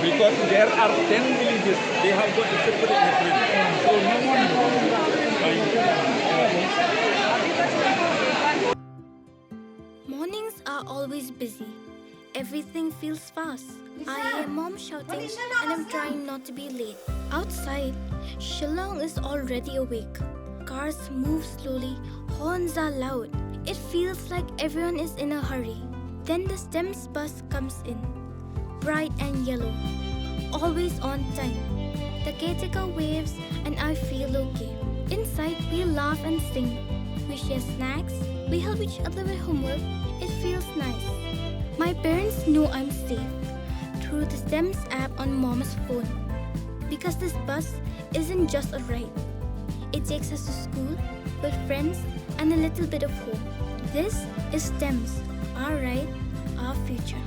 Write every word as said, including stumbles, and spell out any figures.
Because there are ten villages, they have got a separate headman. So no one. Mornings are always busy. Everything feels fast. I hear mom shouting and I'm trying not to be late. Outside, Shillong is already awake. Cars move slowly, horns are loud. It feels like everyone is in a hurry. Then the STEMS bus comes in, bright and yellow, always on time. The caretaker waves and I feel okay. Inside, we laugh and sing. We share snacks. We help each other with homework. It feels nice. My parents know I'm safe through the STEMS app on mom's phone. Because this bus isn't just a ride, it takes us to school, with friends, and a little bit of home. This is STEMS, our ride, our future.